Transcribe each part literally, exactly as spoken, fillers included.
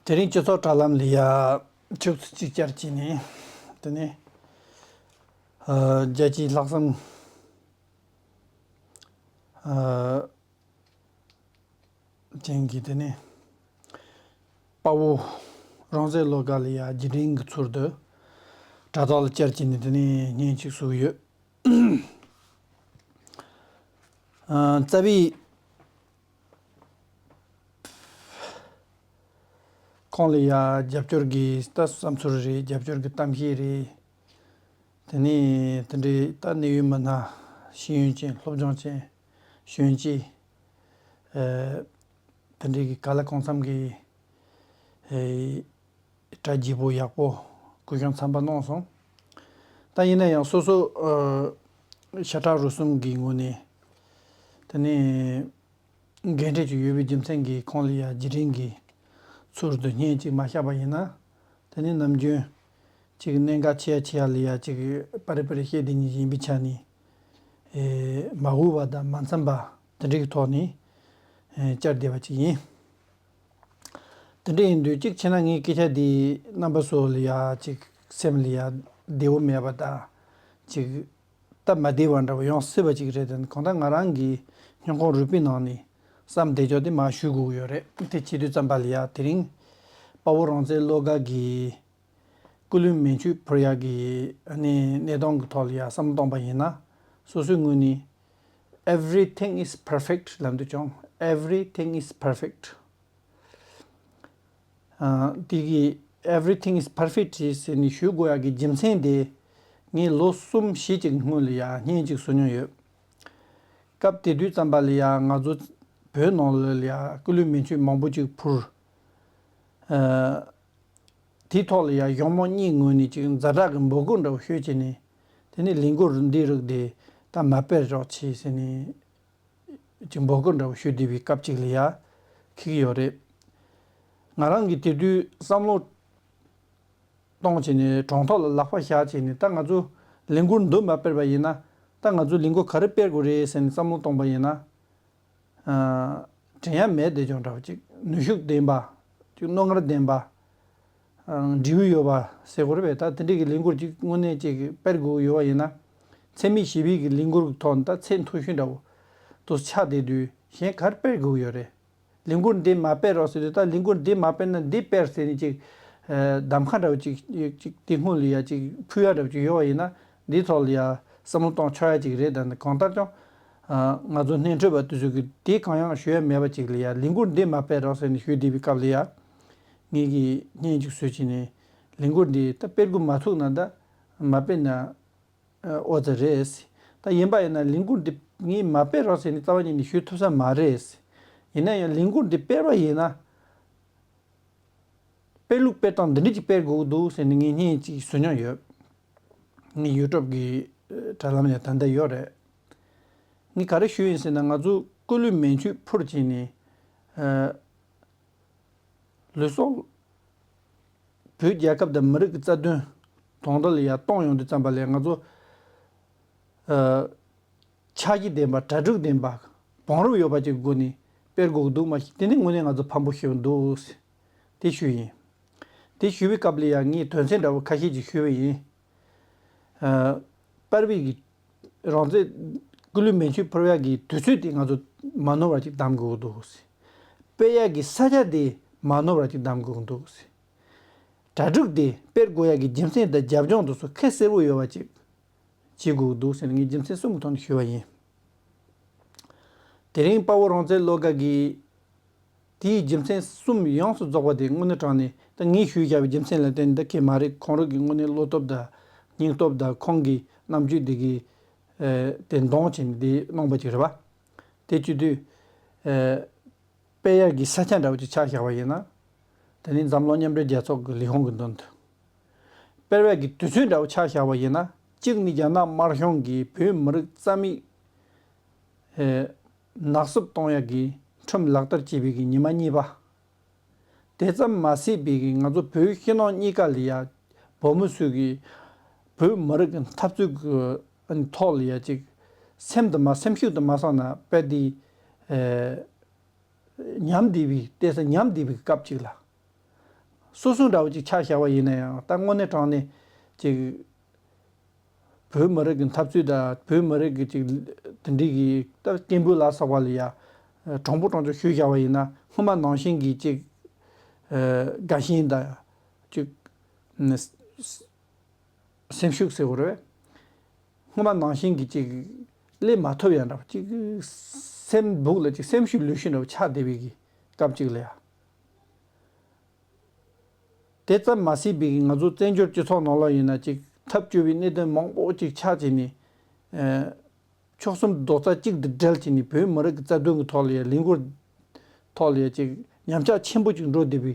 དེ་རིང་སྤྱི་ཚོགས་དྲ་ལམ་ལ་ཡ་ཆུ་ཚོད་གཅིག་བཅར་གྱིས་ནས། དེ་ནས་ཨ་རྒྱལ་སྤྱིའི་ལྷག་བསམ་ཨ་ཅན་གྱི་དེ་ནས་དཔའ་བོ་རང་བཙན་བློ་དགའ་ལ་ཡ་རྗེས་དྲན་གྱི་ཚུལ་དུ་དྲ་ཐོག་ལ་བཅར་གྱིས་ནས་དེ་ནས་བརྙན་གཅིག་བཟོས་ཡོད། ཨ་རྩ་བའི་ཁོང་ལ་ཡ་རྒྱབ་སྐྱོར་གྱི་ད་བསམ་ཚུལ་རེད། རྒྱབ་སྐྱོར་གྱི་གཏམ་བཤད་རེད། དེ་ནས་དེ་འདྲའི་ད་གནད་ཡོད་མི་སྣ་ཤེས་ཡོན་ཅན་སློབ་སྦྱོང་ཅན་གཞོན་སྐྱེས་ཨེ་དེ་འདྲའི་གི་ག་ལ་གང་འཚམ་གྱི་ཨེ་གྲ་རྒྱས་པོ་ཡག་པོ་གུ་ཡངས་འཚམ་པ་གནང་སོང་། ད་ཡིན་ན་ཡང་སོ་སོ་ཨེ་ཤ་ཁྲག་རུས་གསུམ་གྱི་ངོས་ནས་དེ་ནས་འགན་འཁྲི་ཅིག་ཡོད་པའི་རྒྱུ་མཚན་གྱིས་ཁོང་ལ་ཡ་རྗེས་དྲན་གྱི་ཚུལ་དུ་བརྙན་ཅིག་མ་བཞག་པ་ཡིན་ན། དེ་ནས་ནམ་རྒྱུན་ཅིག་གནད་འགག་ཆེ་ཡ་ཆེ་ཡ་ལ་ཡ་ཅིག་པར་རི་པར་རི་བཤད་བསྡད་མཁན་ཡིན་པའི་ཆ་ནས་ཨེ་མ་འོས་པ་དང་མ་འཚམས་པ་དེ་འདྲ་གི་ཐོག་ནས་ཨེ་བཅར་བསྡད་པ་ཅིག་ཡིན། དེ་འདྲ་ཡིན་དུས་གཅིག་བྱས་ན་ངས་སྐད་ཆ་འདི་རྣམ་པ་ཚོ་ལ་ཡ་ཅིག་སེམས་ལ་ཡ་བདེ་བོ་མེད་པ་དང་ཅིག་སྟབས་མ་བདེ་བ་འདྲ་བོ་ཡོང་སྲིད་པ་ཅིག་རེད་དེ། གང་ལྟར་ང་རང་གི་སྙིང་ཁོང་རུས་པའི་ནང་ནས་བསམ་བསྡད་ཕྱོགས་དེ་མར་ཞུ་དགོས་ཀྱི་ཡོད་རེད། དེ་བྱེད་དུས་ཙམ་པ་ལ་ཡ་དེ་རིང་དཔའ་བོ་རང་བཙན་བློ་དགའ་གིས་སྐུ་ལུས་མེ་མཆོད་ཕུལ་ཡག་གི་ཨ་ནི་གནས་སྟངས་ཀྱི་ཐོག་ལ་ཡ་བསམ་བློ་གཏོང་པ་ཡིན་ན། སོ་སོའི་ངོས་ནས everything is perfect ལབ་འདུག་ཀྱང་། Everything is perfect. ཨ་དེ་གི་everything is perfect ཟེར་ནས་ཞུ་དགོས་ཡག་གི་རྒྱུ་མཚན་དེ་ངས་ལོ་གསུམ་བཞི་ཅིག་སྔོན་ལ་ཡ་བརྙན་ཅིག་བཟོ་མྱོང་ཡོད། སྐབས་དེ་དུས་ཙམ་པ་ལ་ཡ་ང་ཚོ་བོད་ནང་ལ་ཡ་སྐུ་ལུས་མེ་མཆོད་མང་པོ་ཅིག་ཕུལ། ཨ་དེའི་ཐོག་ལ་ཡ་གཞུང་མང་གཉིས་ངོས་ནས་ཅིག་ཛ་དྲག་གི་འབོད་སྐུལ་འདྲ་བོ་ཞུས་བྱས་ནས། དེ་ནས་ལས་འགུལ་འདི་རིགས་དེ་ད་མ་སྤེལ་རོགས་བྱེད་ཟེར་ནས་ཅིག་འབོད་སྐུལ་འདྲ་བོ་ཞུས་བསྡད་པའི་སྐབས་ཅིག་ལ་ཡ་འཁེལ་གྱི་ཡོད་རེད། ང་རང་གིས་དེ་དུས་བསམ་བློ་གཏོང་བྱས་ནས་དྲང་ཐོག་ལ་ལག་པ་བཞག་བྱས་ནས། ད་ང་ཚོ་ལས་འགུལ་འདི་མ་སྤེལ་བ་ཡིན་ན། ད་ང་ཚོ་ལས་འགུལ་ག་རེ་སྤེལ་དགོས་རེད་ཟེར་ནས་བསམ་བློ་གཏོང་པ་ཡིན་ན། ཨ་དྲན་ཡ་མེད་བསྡད་ཀྱང་འདྲ་བོ་ཅིག་ནུས་ཤུགས་ལྡན་པ། ཅིག་རྣོ་ངར་ལྡན་པ། ཨ་འབྲས་བུ་ཡོད་པ་ཟེར་དགོས་རེད་པས། ད་དེ་འདྲའི་གི་ལས་འགུལ་ཅིག་དངོས་གནས་ཅིག་སྤེལ་དགོས་ཡོད་པ་ཡིན་ན། འཚེ་མེད་ཞི་བའི་གི་ལས་འགུལ་གི་ཐོག་ནས་ད་ཚད་མཐོ་ཤོས་འདྲ་བོ་དུ་ཆགས་བསྡད་དུས། གཞན་ག་རེ་སྤེལ་དགོས་ཡོད་རེད། ལས་འགུལ་འདི་མ་སྤེལ་རོགས་ཟེར་དུས། ད་ལས་འགུལ་འདི་མ་སྤེལ་ན་འདི་སྤེལ་ཟེར་ནས་ཅིག་ཨ་གདམ་ཁ་འདྲ་བོ་ཅིག་ཅིག་དེ་སྔོན་ལ་ཡ་ཅིག་ཕུལ་ཡ་འདྲ་བོ་ཅིག་ཡོད་པ་ཡིན་ན། འདིའི་ཐོག་ལ་ཡ་བསམ་བློ་གཏོང་ཆོག་ཡ་ཅིག་རེད། ད་ནི་གང་ལྟར་ཀྱང་ཨ་ང་ཚོ་སྣེ་ཁྲིད་པ་དེ་ཚོ་གིས་དེ་གང་ཡང་ཞུ་ཡ་མེད་པ་ཅིག་ལ་ཡ་ལས་འགུལ་འདི་མ་སྤེལ་རོགས་ཟེར་ནས་ཞུས་བསྡད་པའི་སྐབས་ལ་ཡ། ངེད་ཀྱིས་བརྙན་ཅིག་བཟོས་བྱས་ནས། ལས་འགུལ་འདི་ད་སྤེལ་དགོས་མ་ཐུག་ན་ད་མ་སྤེལ་ན་ཨོ་ཙི་རེད། ད་ཡིན་པ་ཡིན་ན་ལས་འགུལ་འདི་ངས་མ་སྤེལ་རོགས་ཟེར་ནས་རྩ་བ་ཉིད་ནས་ཞུ་ཐུབ་ས་མ་རེད། ཡིན་ན་ཡང་ལས་འགུལ་འདི་སྤེལ་བ་ཡིན་ན། སྤེལ་ལུགས་སྤེལ་སྟངས་འདི་འདྲ་ཅིག་སྤེལ་དགོས་འདུག་ཟེར་ནས་ངས་བརྙན་ཅིག་བཟོ་མྱོང་ཡོད། ངའི་ཡུ་ཊུབ་གི་ཨ་དྲ་ལམ་ལ་ད་ལྟ་ཡོད་རེད། ངས་ག་རེ་ཞུས་ཡིན་ཟེར་ན། ང་ཚོ་སྐུ་ལུས་མེ་མཆོད་ཕུལ་བྱས་ནས་ཨ་ལུས་སྲོག་བོད་རྒྱལ་ཁབ་དང་མི་རིགས་ཀྱི་རྩ་དོན་དོན་དག་ལ་ཡ་གཏོང་ཡོང་དུས་ཙམ་པ་ལ། ང་ཚོ་ཨ་འཆར་གཞི་ལྡན་པ། གྲ་སྒྲིག་ལྡན་པ། བང་རིམ་ཡོད་པ་ཅིག་སྒོ་ནས་སྤེལ་དགོས་ཀྱི་འདུག་མ་གཞི་དེ་ནི་དངོས་གནས་ང་ཚོ་ཕན་པོ་ཞིག་འདུག་ཟེར་དེ་ཞུས་ཡིན། དེ་ཞུས་པའི་སྐབས་ལ་ཡ་ངས་དོན་ཚན་འདྲ་བོ་ཁ་ཤས་ཅིག་ཞུས་པ་ཡིན། ཨ་སྤེལ་བའི་གི་རང་བཙན་སྐུ་ལུས་མེ་མཆོད་ཕུལ་ཡག་གི་དུས་ཚོད་དེ་ང་ཚོ་མ་ནོར་བ་ཅིག་གདམ་དགོས་ཀྱི་འདུག་ཟེར། སྤེལ་ཡག་གི་ས་ཆ་དེ་མ་ནོར་བ་ཅིག་གདམ་དགོས་ཀྱི་འདུག་ཟེར། གྲ་སྒྲིག་དེ་སྤེལ་དགོས་ཡག་གི་རྒྱུ་མཚན་དང་རྒྱབ་ལྗོངས་དེ་ཚོ་ཁ་གསལ་པོ་ཡོད་པ་ཅིག་བྱེད་དགོས་ཀྱི་འདུག་ཟེར་ནས་ངས་རྒྱུ་མཚན་གསུམ་གྱི་ཐོག་ནས་ཞུས་པ་ཡིན། དེ་རིང་དཔའ་བོ་རང་བཙན་བློ་དགའ་གིས་དེའི་རྒྱུ་མཚན་གསུམ་ཡོངས་སུ་རྫོགས་པ་དེ་དངོས་གནས་དྲང་གནས་ད་ངས་ཞུས་བཞག་པའི་རྒྱུ་མཚན་ལ་བརྟེན་ནས་ད་གལ་མ་རེད། ཁོང་རང་གི་དངོས་གནས་བློ་སྟོབས་དང་སྙིང་སྟོབས་དང་ཁོང་གི་རྣམ་དཔྱོད་དེ་གིས་ཨེ་དེ་འདོན་བྱས་ནས་དེ་གནང་པ་ཅིག་རེད་པ། དེ་བྱེད་དུས་ཨེ་སྤེལ་ཡག་གི་ས་ཆ་འདྲ་བོ་ཅིག་ཆ་བཞག་པ་ཡིན་ན། དེ་ནི་འཛམ་གླིང་མཉམ་འབྲེལ་རྒྱལ་ཚོགས་ཀྱི་ལས་ཁུངས་ཀྱི་མདུན་དུ། སྤེལ་བའི་གི་དུས་ཚོད་འདྲ་བོ་ཆ་བཞག་པ་ཡིན་ན། གཅིག་ནི་རྒྱ་ནག་དམར་གཞུང་གིས་བོད་མི་རིགས་རྩ་མེད་ཨེ་ནག་སུབ་གཏོང་ཡག་གི་ཁྲིམས་ལག་བསྟར་བྱས་པའི་གི་ཉི་མ་གཉིས་པ། དེ་ཙམ་མ་ཟད་པའི་གི་ང་ཚོ་བོད་ཕྱི་ནང་གཉིས་ཀ་ལ་ཡ་བོད་མི་ཚོས་གི་བོད་མི་རིགས་ཀྱི་འཐབ་རྩོད་ཀྱི་ཐོག་ལ་ཡ་ཅིག་སེམས་དུ་མ་སེམས་ཤུགས་དུ་མ་སོང་ན་དཔེ་དེ་ཨེ་ཉམས་བསྡད་པའི། བལྟས་ས་ཉམས་བསྡད་པའི་སྐབས་ཅིག་ལ། སོ་སོ་འདྲ་བོ་ཅིག་ཆ་བཞག་པ་ཡིན་ན་ཡང་ད་དངོས་གནས་དྲང་གནས་ཅིག་བོད་མི་རིགས་ཀྱི་འཐབ་རྩོད་དང་བོད་མི་རིགས་ཀྱི་ཅིག་དེ་འདྲའི་གི་ད་སྐད་འབོད་ལ་སོགས་པ་ལ་ཡ་དྲང་པོ་དྲང་ཆོག་ཞུས་བཞག་པ་ཡིན་ན་སྔོན་མ་ནང་བཞིན་གྱི་ཅིག་དགའ་ཞེན་དང་ཅིག་སེམས་ཤུགས་ཟེར་དགོས་རེད་པས། སྔོན་མ་ནང་བཞིན་གྱི་ཅིག་སླེབས་མ་ཐུབ་ཡ་འདྲ་བ་ཅིག་སེམས་སྦུག་ལ་ཅིག་སེམས་ཤུགས་ལུས་ཤུགས་འདྲ་བ་ཆག་བསྡད་པའི་གི་སྐབས་ཅིག་ལ་ཡ། དེ་ཙམ་མ་ཟད་པའི་གི་ང་ཚོ་བཙན་བྱོལ་སྤྱི་ཚོགས་ནང་ལ་ཡིན་ན་ཅིག་འཐབ་བཅོལ་བའི་གནད་དོན་མང་པོ་ཅིག་ཆགས་བྱས་ནས། ཕྱོགས་གསུམ་རྡོག་རྩ་གཅིག་ཏུ་སྒྲིལ་བྱས་ནས་བོད་མི་རིགས་ཀྱི་རྩ་དོན་གྱི་ཐོག་ལ་ཡ་ལས་འགུལ་ཐོག་ལ་ཡ་ཅིག་ཉམས་ཆག་ཆེན་པོ་ཅིག་འགྲོ་བསྡད་པའི་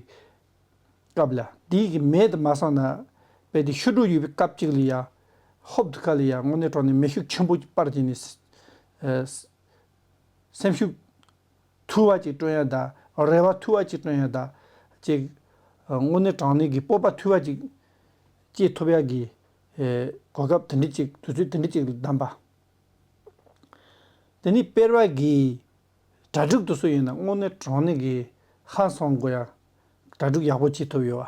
སྐབས་ལ་དེའི་གི་མེད་དུ་མ་སོང་ན་རྦད་དེ་ཤི་འགྲོ་ཡོད་པའི་སྐབས་ཅིག་ལ་ཡ་ཧོབ་དུ་ཁ་ལ་ཡ་དངོས་གནས་དྲང་གནས་མེ་ཤུགས་ཆེན་པོ་ཅིག་སྤར་བྱས་ནས་སེམས་ཤུགས་འཐུ་བ་ཅིག་སྤྲོད་ཡ་དང་རེ་བ་འཐུ་བ་ཅིག་སྤྲོད་ཡ་དང་ཅིག་དངོས་གནས་དྲང་གནས་ཀྱི་སྤོབས་པ་འཐུ་བ་ཅིག་སྐྱེ་ཐུབ་ཡ་གི་གོ་སྐབས་དེ་འདྲ་ཅིག་དུས་ཚོད་དེ་འདྲ་ཅིག་ལ་བདམས་པ། དེ་ནས་སྤེལ་བ་གིས་གྲ་སྒྲིག་དེ་ཚོ་ཡིན་ན་དངོས་གནས་དྲང་གནས་ཀྱི་ཧང་སང་དགོས་ཡ་གྲ་སྒྲིག་ཡག་པོ་བྱེད་ཐུབ་ཡོད་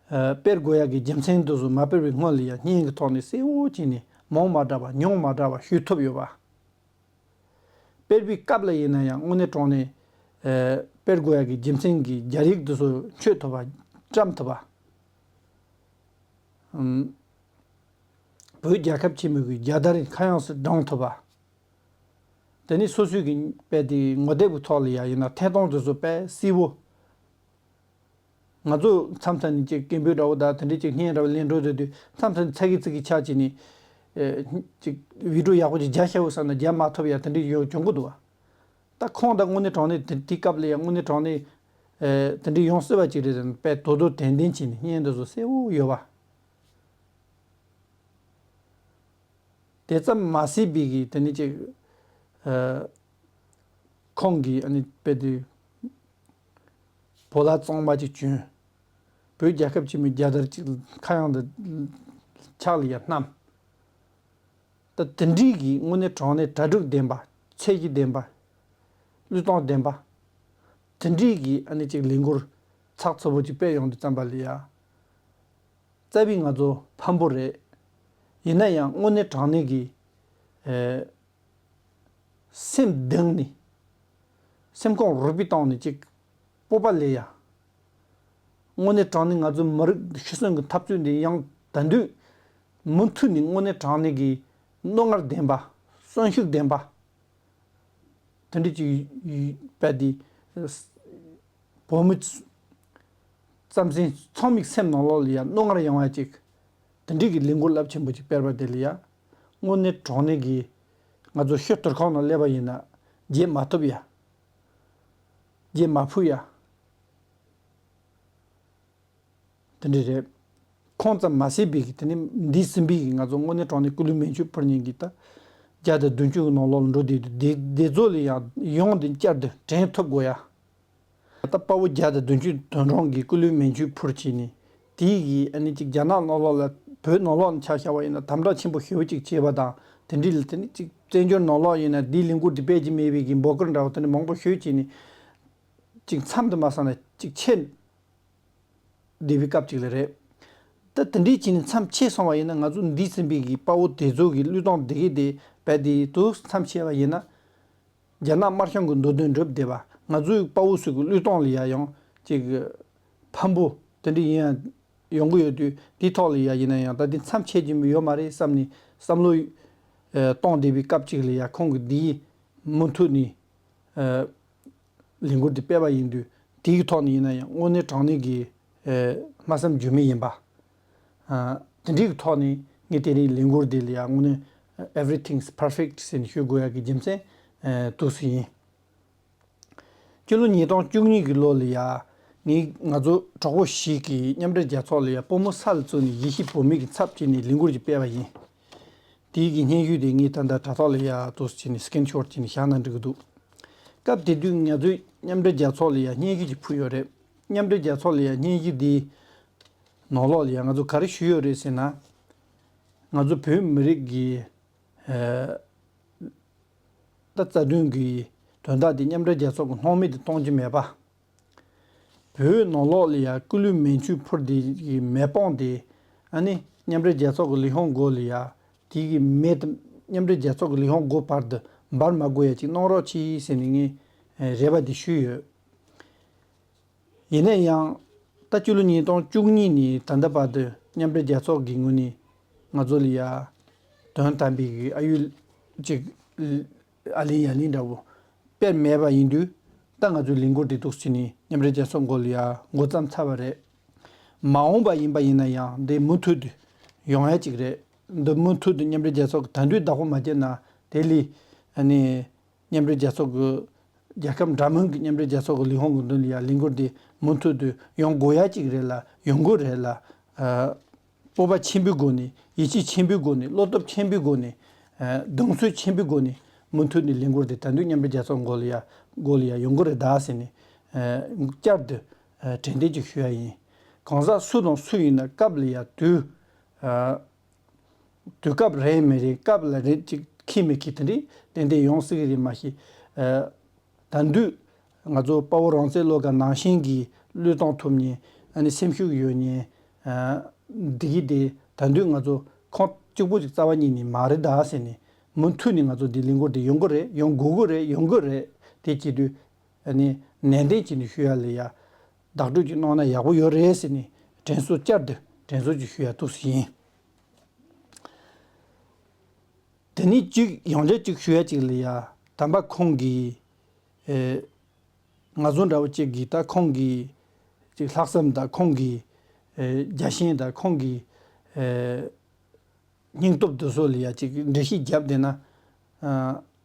པ། སྤེལ་དགོས་ཡ་གི་རྒྱུ་མཚན་དེ་ཚོ་མ་སྤེལ་བའི་སྔོན་ལ་ཡ་བརྙན་གྱི་ཐོག་ནས་གསལ་བོ་བྱས་ནས་མང་མ་འདྲ་བ་ཉུང་མ་འདྲ་བ་ཞུ་ཐུབ་ཡོད་པ། སྤེལ་བའི་སྐབས་ལ་ཡིན་ན་ཡང་དངོས་གནས་དྲང་གནས་སྤེལ་དགོས་ཡ་གི་རྒྱུ་མཚན་གྱི་རྒྱ་ཡིག་དེ་ཚོ་མཆོད་ཐུབ་པ་བཀྲམ་ཐུབ་པ། བོད་རྒྱལ་ཁབ་ཆེན་མོའི་གི་རྒྱལ་དར་མཁའ་དབྱིངས་སུ་བསྒྲེངས་ཐུབ་པ། དེ་ནས་སོ་སོའི་གི་དཔེ་དེ་ངོ་དེབ་ཀྱི་ཐོག་ལ་ཡ་ཡིན་ན་ཐད་གཏོང་དེ་ཚོ་དཔེ་གསལ་བོ། ང་ཚོ་མཚམས་མཚམས་ནས་ཅིག་སྐད་འབོད་འདྲ་བོ་དང་དེ་འདྲའི་ཅིག་བརྙན་འདྲ་བོ་ལེན་འགྲོ་སྡོད་དུས་མཚམས་མཚམས་ཚ་གི་ཚིག་གི་ཆ་བྱས་ནས་ཅིག་བི་ཌིའོ་ཡག་པོ་ཅིག་རྒྱག་ཤེས་བོ་བསམ་ན་རྒྱག་མ་ཐུབ་ཡ་དེ་འདྲའི་ཡོང་གྱོང་གི་འདུག་བ། ད་ཁོང་ད་དངོས་གནས་དྲང་གནས་དེ་དེའི་སྐབས་ལ་ཡང་དངོས་གནས་དྲང་གནས་ཨེ་དེ་འདྲའི་ཡོང་སྲིད་པ་ཅིག་རེད་ཟེར་ནས་དཔེ་དོ་དོ་དན་ལྡན་བྱས་ནས་བརྙན་འདི་ཚོ་གསལ་བོ་ཡོད་པ། དེ་ཙམ་མ་ཟད་པའི་གི་དེ་ནི་ཅིག་ཨེ་ཁོང་གིས་ཨ་ནི་དཔེ་དེ་བོད་ལྭ་གཙང་མ་ཅིག་གྱོན། བོད་རྒྱལ་ཁབ་ཆེན་མོའི་རྒྱལ་དར་ཅིག་མཁའ་དབྱིངས་དུ་ཕྱག་ལ་ཡར་བསྣམས། ད་དེ་འདྲའི་གི་དངོས་གནས་དྲང་གནས་གྲ་སྒྲིག་ལྡན་པ། ཚད་གཞི་ལྡན་པ། བློས་གཏོང་ལྡན་པ། དེ་འདྲའི་གི་ཨ་ནི་ཅིག་ལས་འགུལ་ཚགས་ཚུད་པོ་ཅིག་སྤེལ་ཡོང་དུས་ཙམ་པ་ལ་ཡ། རྩ་བའི་ང་ཚོ་ཕམ་པོ་རེད། ཡིན་ན་ཡང་དངོས་གནས་དྲང་གནས་ཀྱི་ཨེ་སེམས་གདེང་ནས་སེམས་ཁོང་རུས་པའི་གཏིང་ནས་ཅིག་སྤོབས་པ་སླེབས་ཡ། དངོས་གནས་དྲང་གནས་ང་ཚོ་མི་རིགས་ཤི་གསོན་གྱི་འཐབ་རྩོད་འདི་ཡང་ད་དུང་མུ་མཐུད་ནས་དངོས་གནས་དྲང་གནས་ཀྱི་རྣོ་ངར་ལྡན་པ། གསོན་ཤུགས་ལྡན་པ། དེ་འདྲ་ཅིག་ཡོད་པ་དེ། བོད་མི་རྩམ་ཟན་ཚང་མའི་སེམས་ནང་ལོགས་ལ་ཡ་རྣོ་ངར་ཡོང་བ་ཅིག་དེ་འདྲའི་གི་ལས་འགུལ་རླབས་ཆེན་པོ་ཅིག་སྤེལ་བ་དེ་ལ་ཡ། དངོས་གནས་དྲང་གནས་ཀྱི་ང་ཚོ་ཤི་དུར་ཁང་ནང་སླེབས་པ་ཡིན་ན་བརྗེད་མ་ཐུབ་ཡ། བརྗེད་མ་ཕོད་ཡ། དེ་འདྲ་རེད། ཁོང་ཙམ་མ་ཟད་པའི་གི་དེ་ནི་འདས་ཟིན་པའི་གི་ང་ཚོ་དངོས་གནས་དྲང་གནས་སྐུ་ལུས་མེ་མཆོད་ཕུལ་མཁན་གི་ད་བརྒྱ་དང་བདུན་ཅུ་གི་ནང་ལོགས་ལ་འགྲོ་བསྡད་དུས་དེ་དེ་ཚོ་ལ་ཡང་ཡོང་དེ་བསྐྱར་དུ་དྲན་ཐུབ་དགོས་ཡ། ད་དཔའ་བོ་བརྒྱ་དང་བདུན་ཅུ་དོན་གྲུབ་ཀྱིས་སྐུ་ལུས་མེ་མཆོད་ཕུལ་བྱས་ནས་དེའི་གི་ཨ་ནི་ཅིག་རྒྱ་ནག་ནང་ལོགས་ལ་བོད་ནང་ལོགས་ནས་ཆ་བཞག་པ་ཡིན་ན་དམ་དྲག་ཆེན་པོ་ཞེ་པོ་ཅིག་བྱས་པ་དང་དེ་འདྲའི་ལ་དེ་ནི་ཅིག་བཙན་བྱོལ་ནང་ལོགས་ཡིན་ན་འདིའི་ལས་འགུལ་འདི་སྤེལ་གྱི་མེད་པའི་གི་འབོད་སྐུལ་འདྲ་བོ་དེ་འདྲ་མང་པོ་ཞུས་བྱས་ནས་ཅིག་མཚམས་དུ་མ་སོང་ན་ཅིག་ཆད། བསྡད་པའི་སྐབས་ཅིག་ལ་རེད། ད་དེ་འདྲའི་བྱས་ནས་མཚམས་ཆད་སོང་བ་ཡིན་ན་ང་ཚོ་འདས་ཟིན་པའི་གི་དཔའ་བོ་དེ་ཚོ་གི་བློས་གཏོང་བསྡད་ཀྱི་དེ་རྦད་དེ་དུ་མཚམས་ཆད་པ་ཡིན་ན། རྒྱ་ནག་དམར་གཞུང་གི་མདོ་དོན་སྒྲུབ་བསྡད་པ་ང་ཚོའི་དཔའ་བོ་ཚོ་གི་བློས་གཏོང་ལ་ཡ་ཡང་ཅིག་ཕམ་པོ་དེ་འདྲ་ཡིན་ཡང་ཡོང་གི་ཡོད་དུས་དེའི་ཐོག་ལ་ཡ་ཡིན་ན་ཡང་ད་དེ་མཚམས་ཆད་ཀྱི་ཡོད་མ་རེད་བསམ་ནས་བསམ་བློ་གཏོང་བསྡད་པའི་སྐབས་ཅིག་ལ་ཡ་ཁོང་གི་འདིའི་མུ་མཐུད་ནས། ལས་འགུལ་འདི་སྤེལ་བ་ཡིན་དུས་དེའི་ཐོག་ནས་ཡིན་ན་ཡང་དངོས་གནས་དྲང་གནས་ཀྱི་ཨེ་སྨྲ་བསམ་བརྗོད་མེད་ཡིན་པ། ཨ་དེ་འདྲའི་གི་ཐོག་ནས་ངས་དེ་རིང་ལས་འགུལ་འདི་ལ་ཡང་དངོས་གནས་everything's perfect ཟེར་ནས་ཞུ་དགོས་ཡ་གི་རྒྱུ་མཚན་ཨེ་འདུག་སེ་ཡིན། སྤྱི་ལོ་ཉིས་སྟོང་བཅུ་གཉིས་ཀྱི་ལོ་ལ་ཡ་ངས་ང་ཚོ་གྲོགས་པོ་ཞིག་གིས་མཉམ་འབྲེལ་རྒྱལ་ཚོགས་ལ་ཡ་པུས་མོ་ས་ལ་བཙུགས་ནས་ཡེ་ཤུའི་བོད་མི་གི་ཚབ་བྱས་ནས་ལས་འགུལ་ཅིག་སྤེལ་བ་ཡིན། དེའི་གི་སྙན་ཞུ་དེ་ངས་ད་ལྟ་དྲ་ཐོག་ལ་ཡ་འདུག་སེ་བྱས་ནས་སི་ཀིན་ཤོཊ་བྱས་ནས་བཞག་ན་འགྲིག་གི་འདུག་སྐབས་དེ་དུས་ང་ཚོས་མཉམ་འབྲེལ་རྒྱལ་ཚོགས་ལ་ཡ་སྙན་ཞུ་ཅིག་ཕུལ་ཡོད་རེད། མཉམ་འབྲེལ་རྒྱལ་ཚོགས་ལ་ཡ་སྙན་ཞུ་དེའི་ནང་ལོགས་ལ་ཡ་ང་ཚོ་ག་རེ་ཞུས་ཡོད་རེད་ཟེར་ན། ང་ཚོ་བོད་མི་རིགས་ཀྱི་ཨེ་ད་རྩ་དོན་གྱི་དོན་དག་དེ་མཉམ་འབྲེལ་རྒྱལ་ཚོགས་ཀྱི་སྣང་མེད་དུ་གཏོང་རྒྱུ་མེད་པ། བོད་ནང་ལོགས་ལ་ཡ་སྐུ་ལུས་མེ་མཆོད་ཕུལ་དེ་གི་མེ་སྤངས་དེ། ཨ་ནི་མཉམ་འབྲེལ་རྒྱལ་ཚོགས་ཀྱི་ལས་ཁུངས་སྒོ་ལ་ཡ་དེ་གི་མེ་དེ་མཉམ་འབྲེལ་རྒྱལ་ཚོགས་ཀྱི་ལས་ཁུངས་སྒོ་བར་དུ་འབར་མ་དགོས་ཡ་ཅིག་གནང་རོགས་གྱིས་ཟེར་ནས་ངས་རེ་བ་དེ་ཞུས་ཡོད། ཡིན་ན་ཡང་ད་སྤྱི་ལོ་ཉིས་སྟོང་བཅུ་གཉིས་ནས་ད་ལྟ་བར་དུ་མཉམ་འབྲེལ་རྒྱལ་ཚོགས་ཀྱི་ངོས་ནས་ང་ཚོ་ལ་ཡ་དོན་དམ་པའི་གི་ཨ་ཡུལ་ཅིག་ཨ་ལིང་ཡ་ལིང་འདྲ་བོ་དཔེ་མེད་པ་ཡིན་དུས། ད་ང་ཚོའི་ལས་འགུལ་འདི་འདུག་ཟེར་ནས་མཉམ་འབྲེལ་རྒྱལ་ཚོགས་སྒོ་ལ་ཡ་འགོ་བརྩམས་ཚར་བ་རེད། མ་འོངས་པ་ཡིན་པ་ཡིན་ན་ཡང་འདི་མུ་མཐུད་དུ་ཡོང་ཡ་ཅིག་རེད། འདི་མུ་མཐུད་དུ་མཉམ་འབྲེལ་རྒྱལ་ཚོགས་ཀྱི་ད་དུང་བདག་པོ་མ་བརྒྱབ་ན་དེ་ལས་ཨ་ནི་མཉམ་འབྲེལ་རྒྱལ་ཚོགས་ཀྱི་རྒྱལ་ཁབ་འདྲ་མིན་གྱི་མཉམ་འབྲེལ་རྒྱལ་ཚོགས་ཀྱི་ལས་ཁུངས་ཀྱི་མདུན་ལ་ཡ་ལས་འགུལ་འདི་མུ་མཐུད་དུ་ཡོང་དགོས་ཡ་ཅིག་རེད་ལ་ཡོང་དགོས་རེད་ལ། ཨ། སྤོབས་པ་ཆེན་པོའི་སྒོ་ནས་ཡིད་ཆེས་ཆེན་པོའི་སྒོ་ནས་བློ་སྟོབས་ཆེན་པོའི་སྒོ་ནས་ཨ་གདེང་ཚོད་ཆེན་པོའི་སྒོ་ནས་མུ་མཐུད་ནས་ལས་འགུལ་འདི་ད་དུང་མཉམ་འབྲེལ་རྒྱལ་ཚོགས་སྒོ་ལ་ཡ་སྒོ་ལ་ཡ་ཡོང་གི་རེད་ད་ཟེར་ནས་ཨ་བསྐྱར་དུ་ཨ་དྲན་རྟེན་ཅིག་ཞུ་ཡ་ཡིན། གང་ཟག་སུ་དང་སུ་ཡིན་ན་སྐབས་ལ་ཡ་དུས་ཨ་དུས་སྐབས་རེད་མི་རེད་སྐབས་ལ་རེད་ཅིག་ཁེལ་མི་ཁེལ་དེ་འདྲའི་ཏན་ཏན་ཡོང་སྲིད་ཀྱི་རེད་མ་གཞི་ཨ། ད་དུང་ང་ཚོ་དཔའ་བོ་རང་བཙན་བློ་དགའ་ནང་བཞིན་གྱི་བློས་གཏོང་ཐུབ་མཁན་ཨ་ནི་སེམས་ཤུགས་ཡོད་མཁན་ཨ་འདི་གི་དེ་ད་དུང་ང་ཚོ་ཁོང་གཅིག་པུ་ཅིག་རྩ་བ་ཉིད་ནས་མ་རེད་ད་ཟེར་ནས་མུ་མཐུད་ནས་ང་ཚོ་འདི་ལས་འགུལ་དེ་ཡོང་གི་རེད་ཡོང་དགོས་ཀྱི་རེད་ཡོང་གི་རེད་དེ་བྱེད་དུས་ཨ་ནི་ནན་ཏན་བྱས་ནས་ཞུ་ཡ་ལ་ཡ་བདག་སྤྲོད་ཅིག་གནང་ན་ཡག་པོ་ཡོད་རེད་ཟེར་ནས་དྲན་གསོ་བསྐྱར་དུ་དྲན་གསོ་ཅིག་ཞུ་ཡ་འདུག་ཟེར་ཡིན། དེ་ནས་གཅིག་ཡང་བསྐྱར་གཅིག་ཞུ་ཡ་གཅིག་ལ་ཡ་དམ་པ་ཁོང་གིས་ཨེ་ང་ཚོ་འདྲ་བོ་གཅིག་གིས་ད་ཁོང་གི་གཅིག་ལྷག་བསམ་དང་ཁོང་གི་ཨེ་རྒྱ་ཞེན་དང་ཁོང་གི་ཨེ་སྙིང་སྟོབས་དེ་ཚོ་ལ་ཡ་གཅིག་འགྲེལ་བཤད་བརྒྱབ་བསྡད་ན་ཨ་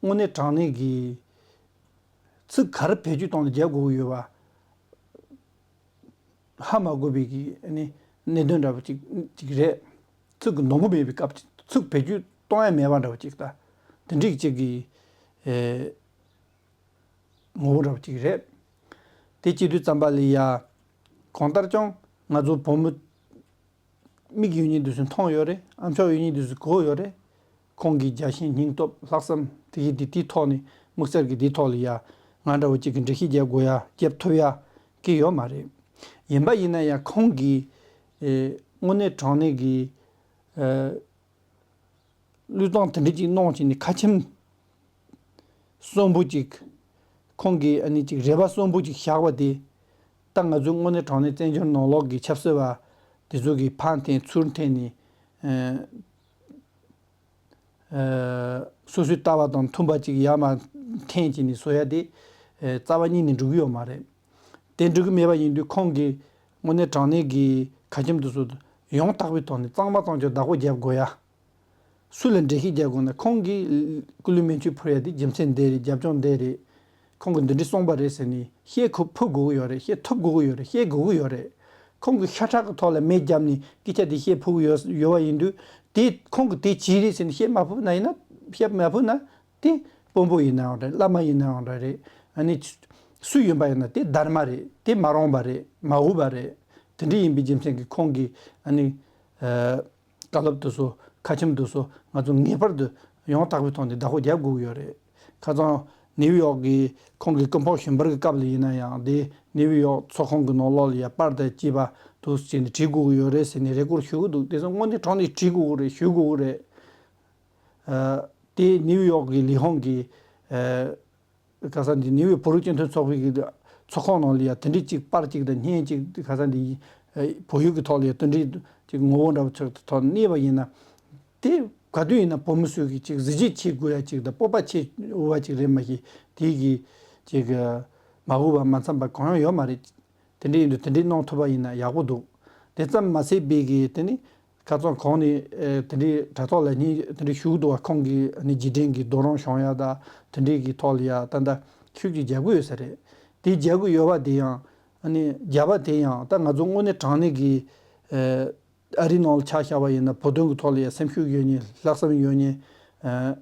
དངོས་གནས་དྲང་གནས་ཀྱི་ཚིག་ག་རེ་བེད་སྤྱོད་གཏོང་ནས་རྒྱབ་དགོས་ཀྱི་ཡོད་པ། ཧ་མ་གོ་བའི་གི་ཨ་ནི་གནད་དོན་འདྲ་བོ་ཅིག་ཅིག་རེད། ཚིག་གི་ནོར་བུ་མེད་པའི་སྐབས་ཚིག་བེད་སྤྱོད་གཏོང་ཡ་མེད་པ་འདྲ་བོ་ཅིག་ད་དེ་འགྲིག་ཅིག་གི་ཨེ་ངོ་བོ་འདྲ་བོ་ཅིག་རེད། དེ་བྱེད་དུས་ཙམ་པ་ལ་ཡ་གང་ལྟར་ཀྱང་ང་ཚོ་བོད་མི་མིག་ཡོད་མཁན་དེ་ཚོས་མཐོང་ཡོད་རེད། ཨ་མཆོག་ཡོད་མཁན་དེ་ཚོས་གོ་ཡོད་རེད། ཁོང་གི་རྒྱ་ཞེན་སྙིང་སྟོབས་ལྷག་བསམ་དེ་གི་དེ་དེའི་ཐོག་ནས་དམིགས་བསལ་གྱི་དེའི་ཐོག་ལ་ཡ་ང་འདྲ་བོ་གཅིག་གི་འགྲེལ་བཤད་རྒྱབ་དགོས་ཡ་རྒྱབ་ཐུབ་ཡ་གི་ཡོད་མ་རེད། ཡིན་པ་ཡིན་ན་ཡང་ཁོང་གིས་ཨེ་དངོས་གནས་དྲང་གནས་ཀྱི་ཨེ་བློས་གཏོང་དེ་འདྲ་ཅིག་གནང་བྱས་ནས་ཁ་ཆེམས་གསོན་པོ་ཅིག་ཁོང་གིས་ཨ་ནི་ཅིག་རེ་བ་གསོན་པོ་ཅིག་བཞག་པ་དེ་ད་ང་ཚོའི་དངོས་གནས་དྲང་གནས་བཙན་བྱོལ་ནང་ལོགས་ཀྱི་ཆབ་སྲིད་པ་དེ་ཚོ་གིས་ཕར་འཐེན་ཚུར་འཐེན་ནས་ཨེ། ཨ་སོ་སོའི་ལྟ་བ་དང་མཐུན་པ་ཅིག་ཡར་མར་འཐེན་བྱས་ནས་བཟོ་ཡ་དེ་ཨ་རྩ་བ་ཉིད་ནས་འགྲིག་གི་ཡོད་མ་རེད། དེ་འགྲིག་གི་མེད་པ་ཡིན་དུས་ཁོང་གིས་དངོས་གནས་དྲང་གནས་ཀྱི་ཁ་ཆེམས་དེ་ཚོ་ཡང་དག་པའི་ཐོག་ནས་གཙང་མ་གཙང་རྐྱང་བདག་པོ་རྒྱབ་དགོས་ཡ། སུ་ལ་འགྲེལ་བཤད་རྒྱག་དགོས་ན་ཁོང་གིས་སྐུ་ལུས་མེ་མཆོད་ཕུལ་ཡ་དེ་རྒྱུ་མཚན་འདི་རེད་རྒྱབ་ལྗོངས་འདི་རེད། ཁོང་གིས་འདི་འདྲ་གསུངས་པ་རེད་ཟེར་ནས་བཤད་ཁུ་ཕུལ་དགོས་ཀྱི་ཡོད་རེད། བཤད་ཐུབ་དགོས་ཀྱི་ཡོད་རེད། བཤད་དགོས་ཀྱི་ཡོད་རེད། ཁོང་གིས་ཤ་ཁྲག་གི་ཐོག་ལ་མེ་བརྒྱབ་ནས་སྐད་ཆ་འདི་བཤད་ཕུལ་གྱི་ཡོད་ཡོད་པ་ཡིན་དུས་དེ་ཁོང་གིས་དེ་ཅི་རེད་ཟེར་ནས་བཤད་མ་ཕུལ་ན་ཡིན་ན་བཤད་མ་ཕུལ་ན་དེ་དཔོན་པོ་ཡིན་ནའང་རེད། བླ་མ་ཡིན་ནའང་རེད། ཨ་ནི་སུ་ཡིན་པ་ཡིན་ན་དེ་སྡར་མ་རེད། དེ་མ་རུངས་པ་རེད། མ་འོས་པ་རེད། དེ་འདྲ་ཡིན་པའི་རྒྱུ་མཚན་གྱིས་ཁོང་གིས་ཨ་ནི་ཨ། བཀའ་སློབ་དེ་ཚོ་ཁ་ཆེམས་དེ་ཚོ་ང་ཚོ་ངེས་པར་དུ་ཡང་དག་པའི་ཐོག་ནས་བདག་པོ་རྒྱབ་དགོས་ཀྱི་ཡོད་རེད། ཁ་སང་ནིའུ་ཡོག་གི་ཁོང་གི་སྐུ་ཕོགས་ཞུ་འབར་གྱི་སྐབས་ལ་ཡིན་ན་ཡང་དེ་ནིའུ་ཡོག་ཚོགས་ཁང་གི་ནང་ལོགས་ལ་ཡ་པར་དང་བཅས་པ་དུ་བྱས་ནས་བྲིས་དགོས་ཀྱི་ཡོད་རེད་ཟེར་ནས་རེ་སྐུལ་ཞུ་གི་འདུག་དེ་ཚོ་དངོས་གནས་དྲང་གནས་བྲིས་དགོས་ཀྱི་རེད། ཞུ་དགོས་ཀྱི་རེད། ཨ་དེ་ནིའུ་ཡོག་གི་ལས་ཁུངས་ཀྱི་ཨ། ཁ་སང་འདི་ནིའུ་ཡོག་བོད་རིགས་སྤྱི་མཐུན་ཚོགས་པའི་གི་ཚོགས་ཁང་ནང་ལ་ཡ་དེ་འདྲའི་གཅིག་པར་གཅིག་དང་བརྙན་གཅིག་ཁ་སང་འདི་བོད་ཡིག་གི་ཐོག་ལ་ཡ་དེ་འདྲའི་གཅིག་ངོ་བོ་འདྲ་བོ་ཅིག་ཐོག་གནས་པ་ཡིན་ན། དེ་ག་དུས་ཡིན་ན་བོད་མི་ཚོས་གི་གཅིག་གཟི་བརྗིད་ཆེ་དགོས་ཡ་གཅིག་དང་སྤོབས་པ་ཆེ་འོས་པ་གཅིག་རེད་མ་གཞི་དེ་གི་གཅིག་མ་འོས་པ་མ་འཚམས་པ་གང་ཡང་ཡོད་མ་རེད། དེ་འདྲ་ཡིན་དུས་དེ་འདྲ་གནང་ཐུབ་པ་ཡིན་ན་ཡག་པོ་འདུག་དེ་ཙམ་མ་ཟད་པའི་གི་དེ་ནི་ཁ་སང་གོང་ནས་ཨེ་དེ་འདྲའི་དྲ་ཐོག་ལ་ནི་དེ་འདྲའི་ཞུ་གི་འདུག་བ། ཁོང་གིས་ནི་རྗེས་དྲན་གྱི་རྡོ་རིང་བཞེངས་ཡ་ད་དེ་འདྲའི་གི་ཐོག་ལ་ཡ་ད་ལྟ་ཤུགས་ཀྱིས་རྒྱག་གི་ཡོད་ས་རེད། དེ་རྒྱག་གི་ཡོད་པ་དེ་ཡང་ནི་རྒྱབ་པ་དེ་ཡང་ད་ང་ཚོ་དངོས་གནས་དྲང་གནས་ཀྱི་ཨེ་ཨ་རིའི་ནང་ལ་ཆ་བཞག་པ་ཡིན་ན་བོད་དོན་གྱི་ཐོག་ལ་ཡ་སེམས་ཤུགས་ཡོད་མཁན་ལྷག་བསམ་ཡོད་མཁན་ཨེ་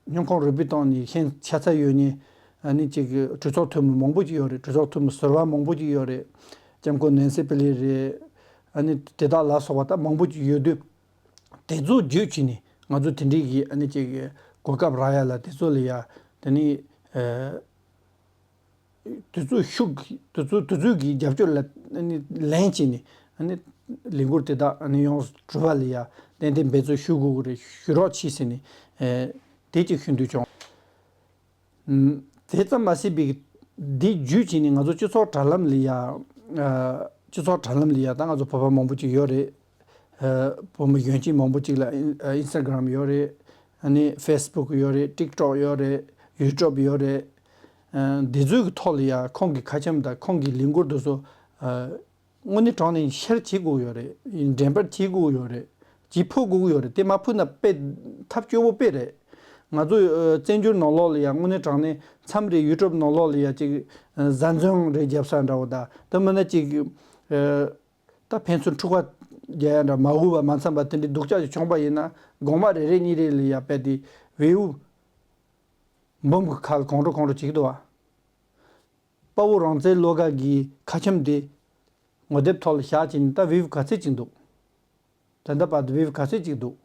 སྙིང་ཁོང་རུས་པའི་གཏིང་ནས་ཤེས་ཤ་ཚ་ཡོད་མཁན་ཨ་ནི་ཅིག་གྲོས་ཚོགས་འཐུས་མི་མང་པོ་ཅིག་ཡོད་རེད། གྲོས་ཚོགས་འཐུས་མི་ཟུར་པ་མང་པོ་ཅིག་ཡོད་རེད། ལྕམ་སྐུ་ནན་སི་པེ་ལི་རེད། ཨ་ནི་དེ་དག་ལ་སོགས་པ་ད་མང་པོ་ཅིག་ཡོད་དུས་དེ་ཚོ་བརྒྱུད་བྱས་ནས་ང་ཚོ་དེ་འདྲའི་གི་ཨ་ནི་ཅིག་གོ་སྐབས་རག་ཡ་ལ་དེ་ཚོ་ལ་ཡ་དེ་ནི་ཨ་ དེ་ཚོ་ཤུགས་དེ་ཚོ་དེ་ཚོའི་གི་རྒྱབ་སྐྱོར་ལ་ཨ་ནི་ལན་བྱས་ནས་ཨ་ནི་ལས་འགུལ་དེ་དག་ཨ་ནི་ཡོངས་སུ་གྲུབ་པ་ལ་ཡ་ཏན་ཏན་འབད་བརྩོན་ཞུ་དགོས་ཀྱི་རེད། ཞུ་རོགས་གྱིས་ཟེར་ནས་ཨེ་དེ་གཅིག་ཞུ་འདོད་བྱུང་། ཨམ། དེ་ཙམ་མ་ཟད་པའི་འདི་བརྒྱུད་བྱས་ནས་ང་ཚོ་སྤྱི་ཚོགས་དྲ་ལམ་ལ་ཡ་ཨ་སྤྱི་ཚོགས་དྲ་ལམ་ལ་ཡ་ད་ང་ཚོ་བོད་པ་མང་པོ་ཅིག་ཡོད་རེད། ཨ་བོད་མི་གཞོན་སྐྱེས་མང་པོ་ཅིག་ལ་ཨིན་ཨིན་སི་ཊ་གྷི་རམ་ཡོད་རེད། ཨ་ནི་ཕེ་སི་བུག་ཡོད་རེད། ཊིག་ཊོག་ཡོད་རེད། ཡུ་ཊུབ་ཡོད་རེད། ཨ་འདི་ཚོའི་གི་ཐོག་ལ་ཡ་ཁོང་གི་ཁ་ཆེམས་དང་ཁོང་གི་ལས་འགུལ་དེ་ཚོ་ཨ་དངོས་གནས་དྲང་གནས་ཤེར་བྱེད་དགོས་ཡོད་རེད། འགྲེམས་སྤེལ་བྱེད་དགོས་ཡོད་རེད། ཅིག་ཕུལ་དགོས་ཀྱི་ཡོད་རེད། དེ་མ་ཕུལ་ན་དཔེ་ཐབས་སྐྱོ་བོ་དཔེ་རེད། ང་ཚོ་ཨ་བཙན་བྱོལ་ནང་ལོགས་ལ་ཡང་དངོས་གནས་དྲང་གནས་མཚམས་རེ་ཡུ་ཊུབ་ནང་ལོགས་ལ་ཡང་ཅིག་ཨ་གཟའ་འཛིན་རེ་རྒྱབ་ས་འདྲ་བོ་དང་དེ་མིན་ན་ཅིག་ཨ་ད་ཕན་ཚུན་འཁྲུག་པ་རྒྱག་ཡ་འདྲ་མ་འོས་པ་མ་འཚམས་པ་དེ་འདྲའི་སྡུག་ཅག་ཅིག་བྱུང་པ་ཡིན་ན་དགོང་མོ་རེ་རེ་གཉིས་རེ་ལ་ཡང་དཔེ་དེ་བེའུ་འབུམ་གྱི་ཁ་ལ་གང་འགྲོ་གང་འགྲོ་བྱེད་ཀྱི་འདུག་བ། དཔའ་བོ་རང་བཙན་བློ་དགའ་གི་ཁ་ཆེམས་དེ་ངོ་དེབ་ཐོག་ལ་བཞག་བྱས་ནས་ད་བེའུ་ག་ཚད་ཅིག་འདུག་ད་ལྟ་བར་དུ་བེའུ་ག་ཚད་ཅིག་འདུག་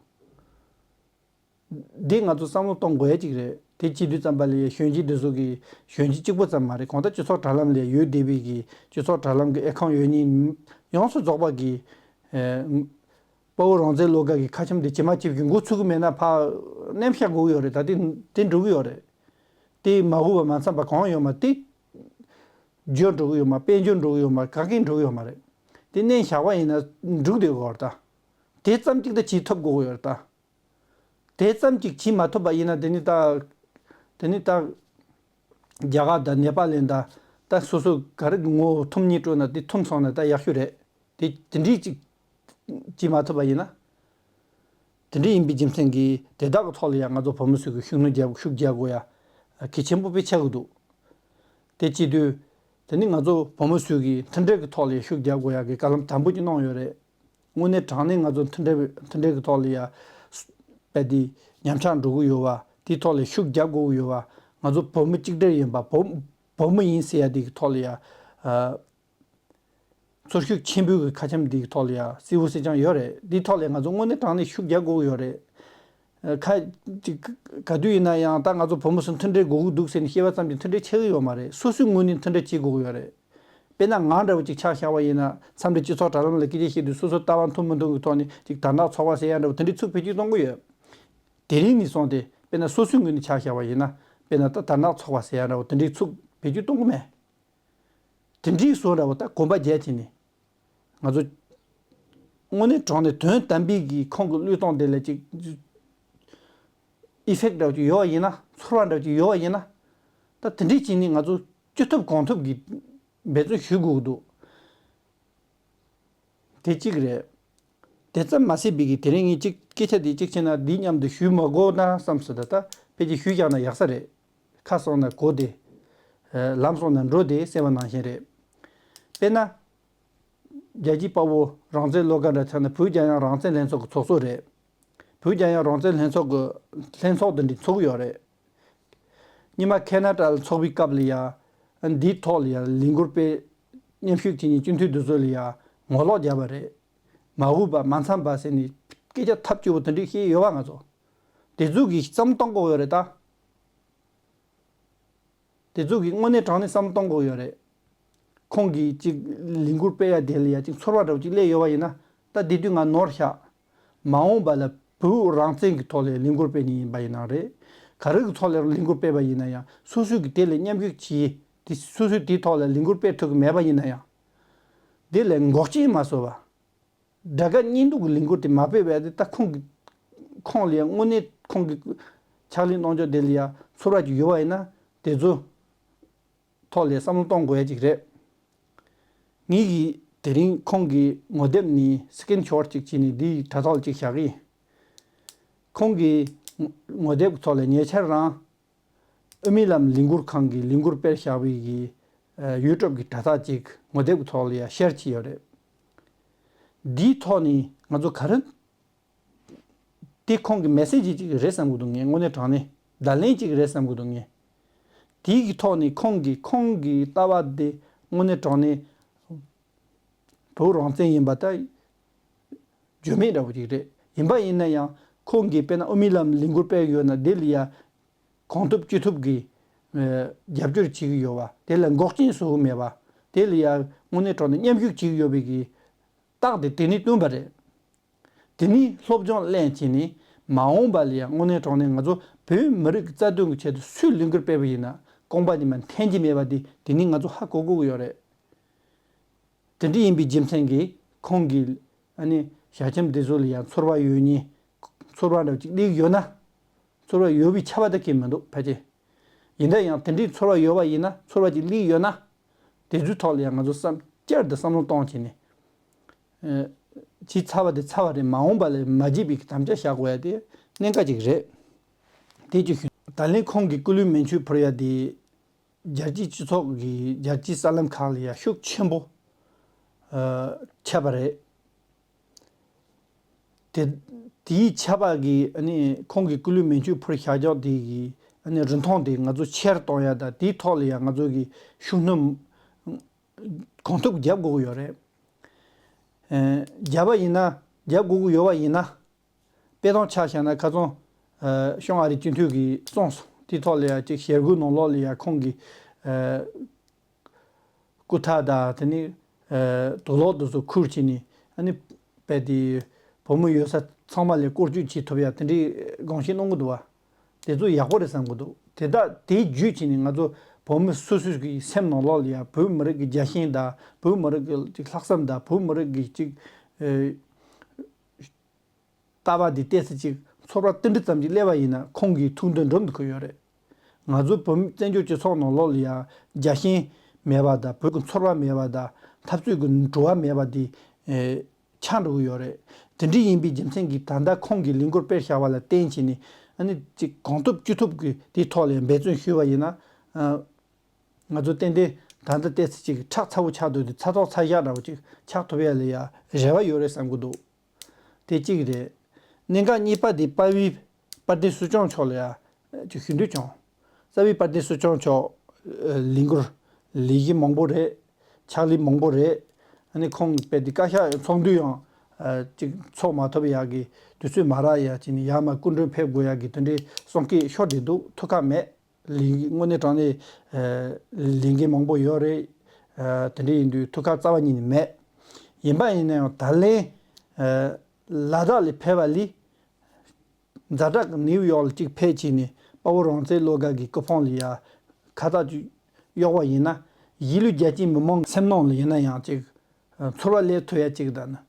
འདི་ང་ཚོ་བསམ་བློ་གཏོང་དགོས་ཡ་ཅིག་རེད། དེ་བྱེད་དུས་ཙམ་པ་ལ་ཡ་གཞོན་སྐྱེས་འདི་ཚོ་གི་གཞོན་སྐྱེས་གཅིག་པོ་ཙམ་མ་རེད། གང་ལྟར་སྤྱི་ཚོགས་དྲ་ལམ་ལ་ཡོད་བསྡད་པའི་གི་སྤྱི་ཚོགས་དྲ་ལམ་གི་ཨེ་ཁོན་ཡོད་མཁན་ཡོངས་སུ་རྫོགས་པ་གི་ཨེ་དཔའ་བོ་རང་བཙན་བློ་དགའ་གི་ཁ་ཆེམས་དེ་ཇི་མ་ཇི་བཞིན་འགོ་ཚུགས་གི་མེད་ན་ཕར་མནན་བཞག་དགོས་ཀྱི་ཡོད་རེད། ད་དེ་དེ་འགྲོ་གི་ཡོད་རེད། དེ་མ་འོས་པ་མ་འཚམས་པ་གང་ཡོད་མ་དེ་བསྒྱུར་འགྲོ་གི་ཡོད་མ། དཔལ་འབྱོར་འགྲོ་གི་ཡོད་མ། ག་གེ་འགྲོ་གི་ཡོད་མ་རེད། དེ་མནན་བཞག་པ་ཡིན་ན་འགྲིག་བསྡད་ཡོད་རེད་ད། དེ་ཙམ་གཅིག་ད་བྱེད་ཐུབ་དགོས་ཀྱི་ཡོད་རེད་ད། དེ་ཙམ་གཅིག་བྱེད་མ་ཐུབ་པ་ཡིན་ན་དེ་ནི་ད། དེ་ནི་ད། རྒྱ་གར་དང་ནེ་པ་ལ་ད། ད་སོ་སོ་ག་རེ་གི་ངོ་བོ་ཐུམ་གཉིས་སྤྲོད་ན་དེ་ཐུམ་སོང་ན་ད་ཡག་ཤོས་རེད། དེ་དེ་འདྲའི་གཅིག་བྱེད་མ་ཐུབ་པ་ཡིན་ན། དེ་འདྲ་ཡིན་པའི་རྒྱུ་མཚན་གྱིས་དེ་དག་གི་ཐོག་ལ་ཡང་ང་ཚོ་བོད་མི་ཚོས་ཀྱི་ཤུགས་སྣོན་རྒྱག་ཤུགས་རྒྱག་དགོས་ཡ་གལ་ཆེན་པོ་དཔེ་ཆགས་ཀྱི་འདུག་དེ་བྱེད་དུས་དེ་ནི་ང་ཚོ་བོད་མི་ཚོས་ཀྱི་མཐུན་སྒྲིལ་གྱི་ཐོག་ལ་ཤུགས་རྒྱག་དགོས་ཡ་གི་བཀའ་སློབ་དམ་པོ་ཅིག་གནང་ཡོད་རེད། དངོས་གནས་དྲང་གནས་ང་ཚོ་མཐུན་སྒྲིལ་མཐུན་སྒྲིལ་གྱི་ཐོག་ལ་ཡ་དཔེ་དེ་ཉམས་ཆག་འགྲོ་གི་ཡོད་པ་དེའི་ཐོག་ལ་ཤུགས་རྒྱག་དགོས་ཀྱི་ཡོད་པ། ང་ཚོ་བོད་མི་གཅིག་སྒྲིལ་ཡིན་པ་བོད་བོད་མི་ཡིན་ཟེར་ཡ་དེ་གི་ཐོག་ལ་ཡ། ཚོར་ཤུགས་ཆེན་པོའི་གི་ཁ་ཆེམས་འདི་གི་ཐོག་ལ་ཡང་གསལ་བོ་གསལ་རྐྱང་ཡོད་རེད། འདིའི་ཐོག་ལ་ང་ཚོ་དངོས་གནས་དྲང་གནས་ཤུགས་རྒྱག་དགོས་ཀྱི་ཡོད་རེད། ཨ་ཁ་ཅིག་ག་དུས་ཡིན་ན་ཡང་ད་ང་ཚོ་བོད་མི་ཚོ་མཐུན་སྒྲིལ་དགོས་ཀྱི་འདུག་ཟེར་ནས་བཤད་པ་ཙམ་གྱིས་མཐུན་སྒྲིལ་ཆགས་ཀྱི་ཡོད་མ་རེད། སོ་སོའི་ངོས་ནས་མཐུན་སྒྲིལ་བྱེད་དགོས་ཀྱི་ཡོད་རེད། དཔེར་ན་ང་འདྲ་བོ་ཅིག་ཆ་བཞག་པ་ཡིན་ན་མཚམས་རེ་སྤྱི་ཚོགས་དྲ་ལམ་ལ་སྐད་ཆ་བཤད་དུས་སོ་སོ་ལྟ་བ་མཐུན་མི་མཐུན་གྱི་ཐོག་ནས་ཅིག་དར་ནག་ཚོགས་པ་ཟེར་ཡ་འདྲ་བོ་དེ་འདྲའི་ཚུགས་བེད་སྤྱོད་གཏོང་གི་ཡོད། དེ་རིང་ནས་བཟུང་སྟེ་དཔེར་ན་སོ་སོའི་ངོས་ནས་ཆ་བཞག་པ་ཡིན་ན་དཔེར་ན་ད་དར་ནག་ཚོགས་པ་ཟེར་ཡ་འདྲ་བོ་དེ་འདྲའི་ཚུགས་བེད་སྤྱོད་གཏོང་གི་མེད། དེ་འདྲའི་བཟོ་འདྲ་བོ་ད་གོམ་པ་རྒྱག་བྱས་ནས་ང་ཚོ་དངོས་གནས་དྲང་གནས་དོན་དམ་པའི་གི་ཁོང་གི་བློས་གཏོང་དེ་ལ་ཅིག་ཨི་ཕེག་འདྲ་བོ་ཅིག་ཡོད་པ་ཡིན་ན། ཚོར་བ་འདྲ་བོ་ཅིག་ཡོད་པ་ཡིན་ན། ད་དེ་འདྲའི་བྱས་ནས་ང་ཚོ་བཅོས་ཐུབ་གང་ཐུབ་ཀྱི་འབད་བརྩོན་ཞུ་དགོས་ཀྱི་འདུག་དེ་གཅིག་རེད། དེ་ཙམ་མ་ཟད་པའི་གི་དེ་རིང་ངས་གཅིག་སྐད་ཆ་དེ་གཅིག་བྱས་ན་འདི་མཉམ་དུ་ཞུ་མ་དགོས་ན་བསམ་སོང་། ད་ད་ཕལ་ཆེར་ཞུས་བཞག་ན་ཡག་ས་རེད། ཁ་སོང་ན་གོ་བདེ། ལམ་སོང་ན་འགྲོ་བདེ་ཟེར་བ་ནང་བཞིན་རེད། དཔེར་ན། རྒྱལ་གཅེས་དཔའ་བོ་རང་བཙན་བློ་དགའ་འདྲ་ཆགས་ན་བོད་རྒྱལ་ཡོངས་རང་བཙན་ལྷན་ཚོགས་ཀྱི་ཚོགས་གཙོ་རེད། བོད་རྒྱལ་ཡོངས་རང་བཙན་ལྷན་ཚོགས་ཀྱི་ལྷན་ཚོགས་འདི་འདྲའི་ཚོགས་ཡོད་རེད། སྔོན་མ་ཁེ་ན་ཌ་ལ་ཚོགས་པའི་སྐབས་ལ་ཡང་འདིའི་ཐོག་ལ་ཡང་ལས་འགུལ་སྤེལ། མཉམ་ཞུགས་བྱེད་མཁན་སྤྱི་འཐུས་འདི་ཚོ་ལ་ཡང་ངོ་ལོག་བརྒྱབ་པ་རེད། མ་འོས་པ་མ་འཚམས་པ་ཟེར་ནས་སྐད་ཆ་ཐབས་སྐྱོ་བོ་དེ་འདྲས་བཤད་ཡོད་པ། ང་ཚོ་དེ་ཚོ་གི་བསམ་བློ་གཏོང་དགོས་ཡོད་རེད་ད། དེ་ཚོ་གི་དངོས་གནས་དྲང་གནས་བསམ་བློ་གཏོང་དགོས་ཡོད་རེད། ཁོང་གིས་ཅིག་ལས་འགུལ་སྤེལ་ཡ་དེ་ལ་ཡ་ཅིག་ཚོར་བ་འདྲ་བོ་ཅིག་སླེབས་ཡོད་པ་ཡིན་ན། ད་དེ་དུས་ང་ནོར་ཤག་མ་འོངས་པ་ལ་བོད་རང་བཙན་གྱི་ཐོག་ལ་ལས་འགུལ་སྤེལ་མཁན་ཡིན་པ་ཡིན་ན་རེད། ག་རེ་གི་ཐོག་ལ་ལས་འགུལ་སྤེལ་བ་ཡིན་ན་ཡང་སོ་སོ་གི་དེ་ལ་མཉམ་ཞུགས་བྱེད། དེ་སོ་སོས་དེའི་ཐོག་ལ་ལས་འགུལ་སྤེལ་ཐུབ་ཀྱི་མེད་པ་ཡིན་ན་ཡང་། དེ་ལ་འགོག་རྐྱེན་མ་བཟོ་བ། དགྲ་དགའ་གཉེན་སྡུག་གི་ལས་འགུལ་དེ་མ་སྤེལ་བས་དེ་ད་ཁོང་གི་ཁོང་ལ་ཡང་དངོས་གནས་ཁོང་གི་ཕྱག་ལས་གནང་ཕྱོགས་དེ་ལ་ཡང་ཚོར་བ་ཅིག་ཡོད་པ་ཡིན་ན་དེ་ཚོ་ཐོག་ལ་བསམ་བློ་གཏོང་དགོས་ཡ་ཅིག་རེད། ངེད་ཀྱིས་དེ་རིང་ཁོང་གི་ངོ་དེབ་ནས་སི་ཀིན་ཤོཊ་ཅིག་བྱས་ནས་འདིའི་དྲ་ཐོག་ལ་ཅིག་བཞག་གི་ཡིན། ཁོང་གི་ངོ་དེབ་ཐོག་ལ་ཉེ་ཆར་རང་དབུ་མའི་ལམ་ལས་འགུལ་ཁང་གིས་ལས་འགུལ་སྤེལ་བཞག་པའི་གི་ཡུ་ཊུབ་གི་དྲ་ཐག་ཅིག་ངོ་དེབ་ཀྱི་ཐོག་ལ་ཡ་ཤེར་བྱས་ཡོད་རེད། འདིའི་ཐོག་ནས་ང་ཚོ་ག་རེ། དེ་ཁོང་གི་མེ་སེ་ཇི་ཅིག་རེད་བསམ་གྱི་འདུག་ངས་དངོས་གནས་དྲང་གནས་བརྡ་ལན་ཅིག་རེད་བསམ་གྱི་འདུག་ངས། དེའི་གི་ཐོག་ནས་ཁོང་གི་ཁོང་གི་ལྟ་བ་དེ་དངོས་གནས་དྲང་གནས་བོད་རང་བཙན་ཡིན་པ་ད་བརྗོད་མེད་འདྲ་བོ་ཅིག་རེད། ཡིན་པ་ཡིན་ན་ཡང་ཁོང་གིས་དཔེར་ན་དབུ་མའི་ལམ་ལས་འགུལ་སྤེལ་ཡོད་ན་དེ་ལ་ཡ་གང་ཐུབ་ཅི་ཐུབ་ཀྱིས་ རྒྱབ་སྐྱོར་བྱེད་ཀྱི་ཡོད་པ། དེ་ལ་འགོག་རྐྱེན་བཟོ་གི་མེད་པ། དེ་ལ་ཡང་དངོས་གནས་དྲང་གནས་མཉམ་ཞུགས་བྱེད་ཀྱི་ཡོད་པའི་གི་རྟགས་དེ་དེ་ནས་བསྟན་པ་རེད། དེ་ནས་སློབ་སྦྱོང་ལེན་བྱས་ནས་མ་འོངས་པ་ལ་ཡང་དངོས་གནས་དྲང་གནས་ང་ཚོ་བོད་མི་རིགས་ཀྱི་རྩ་དོན་གྱི་ཆེད་དུ་སུས་ལས་འགུལ་སྤེལ་བ་ཡིན་ན་རྐང་པ་ནས་མར་འཐེན་གྱི་མེད་པ་དེ་དེ་ནས་ང་ཚོ་ཧ་གོ་དགོས་ཀྱི་ཡོད་རེད། དེ་འདྲ་ཡིན་པའི་རྒྱུ་མཚན་གྱིས་ཁོང་གིས་ཨ་ནི་ཞལ་ཆེམས་དེ་ཚོ་ལ་ཡང་ཚོར་བ་ཡོད་ཉེན། ཚོར་བ་འདྲ་ཅིག་སླེབས་ཡོད་ན། ཚོར་བ་ཡོད་པའི་ཁྱབ་པ་ད་གང་ཡང་མི་འདུག་ཕལ་ཆེར། ཡིན་ན་ཡང་དེ་འདྲའི་ཚོར་བ་ཡོད་པ་ཡིན་ན། ཚོར་བ་ཅིག་སླེབས་ཡོད་ན། དེ་ཚོའི་ཐོག་ལ་ཡང་ང་ཚོ་བསམ་བསྐྱར་དུ་བསམ་བློ་གཏོང་བྱས་ནས། ཨ། བྱས་ཚར་བ་དེ་ཚར་བ་རེད། མ་འོངས་པ་ལ་མ་བརྗེད་པའི་དམ་བཅའ་བཞག་དགོས་ཡ་དེ་གནད་འགག་ཅིག་རེད། དེ་ཅིག་ཞུ། ད་ལན་ཁོང་གིས་སྐུ་ལུས་མེ་མཆོད་ཕུལ་ཡ་དེ། རྒྱལ་སྤྱིའི་སྤྱི་ཚོགས་ཀྱི་རྒྱལ་སྤྱིའི་གསར་ལམ་ཁག་ལ་ཡང་ཤུགས་ཆེན་པོ་ཨ་ཁྱབ་པ་རེད། དེ་དེའི་ཁྱབ་པ་གི་ཨ་ནི་ཁོང་གི་སྐུ་ལུས་མེ་མཆོད་ཕུལ་བཞག་ཕྱོགས་དེ་གི་ཨ་ནི་རིན་ཐང་དེ་ང་ཚོ་ཆེ་རུ་གཏོང་ཡ་དང་། དེའི་ཐོག་ལ་ཡང་ང་ཚོ་གི་ཤུགས་སྣོན་གང་ཐུབ་རྒྱབ་དགོས་ཀྱི་ཡོད་རེད། ཨ། རྒྱབ་པ་ཡིན་ན། རྒྱབ་དགོས་ཀྱི་ཡོད་པ་ཡིན་ན། དཔེ་དང་ཆ་བཞག་ན་ཁ་སང་། ཨ། བྱང་ཨ་རིའི་སྤྱི་འཐུས་ཀྱིས་གསུངས་སོང་། དེའི་ཐོག་ལ་ཡང་ཅིག་ཞལ་སྒོའི་ནང་ལོགས་ལ་ཡང་ཁོང་གིས། ཨ། སྐུ་ཐག་དང་དེ་ནས། ཨ། དུག་ལོག་དེ་ཚོ་ཁུར་བྱས་ནས་ཨ་ནི་དཔེ་དེ་བོད་མི་ཡོད་ས་ཚང་མ་ལ་སྐོར་སྐྱོད་བྱེད་ཐུབ་ཡ་དེ་འདྲའི་དགོངས་བཞེས་གནང་གི་འདུག་བ། དེ་ཚོ་ཡག་པོ་རེད་བསམ་གི་འདུག་དེ་དག་དེ་བརྒྱུད་བྱས་ནས་ང་ཚོ་བོད་མི་སོ་སོ་གི་སེམས་ནང་ལོགས་ལ་ཡང་བོད་མི་རིགས་ཀྱི་རྒྱལ་ཞེན་དང་། བོད་མི་རིགས་ཀྱི་ཅིག་ལྷག་བསམ་དང་། བོད་མི་རིགས་ཀྱི་ཅིག་ཨ། ལྟ་བ་འདི་ཏོག་ཙམ་ཅིག་ཚོར་བ་ཏིལ་འབྲུ་ཙམ་ཅིག་སླེབས་པ་ཡིན་ན་ཁོང་གི་ཐུགས་འདུན་འགྲུབ་འགྲོ་གི་ཡོད་རེད། ང་ཚོ་བོད་མི་བཙན་བྱོལ་སྤྱི་ཚོགས་ནང་ལོགས་ལ་ཡང་རྒྱལ་ཞེན་མེད་པ་དང་། བོད་ཀྱི་ཚོར་བ་མེད་པ་དང་། འཐབ་རྩོད་ཀྱི་བྲོ་བ་མེད་པ་འདི་ཨེ་ཆགས་འགྲོ་གི་ཡོད་རེད། དེ་འདྲ་ཡིན་པའི་རྒྱུ་མཚན་གྱིས་ད་ལྟ་ཁོང་གིས་ལས་འགུལ་སྤེལ་བཞག་པ་ལ་བརྟེན་བྱས་ནས་ཨ་ནི་ཅིག་གང་ཐུབ་ཅི་ཐུབ་ཀྱིས་དེའི་ཐོག་ལ་འབད་བརྩོན་ཞུས་པ་ཡིན་ན། ཨ། ང་ཚོ་ཏན་ཏན་ད་ལྟ་ཏོག་ཙམ་ཅིག་ཁྲག་ཚ་པོ་ཆགས་འདུག་དེ་ཚ་ཐོག་ཚ་ཞག་འདྲ་བོ་ཅིག་ཆགས་ཐུབ་ཡ་ལ་ཡ་རེ་བ་ཡོད་རེད་བསམ་གྱི་འདུག་དེ་གཅིག་རེད། གནད་འགག་གཉིས་པ་དེ་དཔའ་བོའི་དཔལ་ལྡན་ཚུལ་སྐྱོང་མཆོག་ལ་ཡ་ཅིག་ཞུ་འདོད་བྱུང་། རྩ་བའི་དཔལ་ལྡན་ཚུལ་སྐྱོང་མཆོག་ལས་འགུལ་ལས་གཞི་མང་པོ་རེད། ཕྱག་ལས་མང་པོ་རེད། ཨ་ནི་ཁོང་དཔེ་དེ་བཀའ་ཤག་ཚོགས་འདུ་ཡང་ཅིག་ཚོགས་མ་ཐུབ་ཡ་གི་དུས་ཚོད་མ་རག་ཡ་ཅིག་ནས་ཡར་མར་སྐུ་མགྲོན་ཕེབས་དགོས་ཡ་གི་དེ་འདྲའི་གསུང་སྐད་ཤོར་བསྡད་འདུག་ཐུགས་ཁག་མེད། ལས་དངོས་གནས་དྲང་གནས་ལས་འགན་མང་པོ་ཡོད་རེད། དེ་འདྲ་ཡིན་དུས་ཐུགས་ཁག་རྩ་བ་ཉིད་ནས་མེད། ཡིན་པ་ཡིན་ན་ཡང་ད་ལན་ལ་དྭགས་ལ་ཕེབས་པ་ལས་ཛ་དྲག་གི་ནིའུ་ཡོག་ལ་གཅིག་ཕེབས་བྱས་ནས་དཔའ་བོ་རང་བཙན་བློ་དགའ་གི་སྐུ་ཕུང་ལ་ཡ་ཁ་བཏགས་གཅིག་གཡོག་པ་ཡིན་ན། གཞིས་ལུས་རྒྱ་ཆེའི་མི་མང་སེམས་ནང་ལ་ཡིན་ན་ཡང་གཅིག་ཚོར་བ་སླེབས་ཐུབ་ཡ་གཅིག་དང་ནི།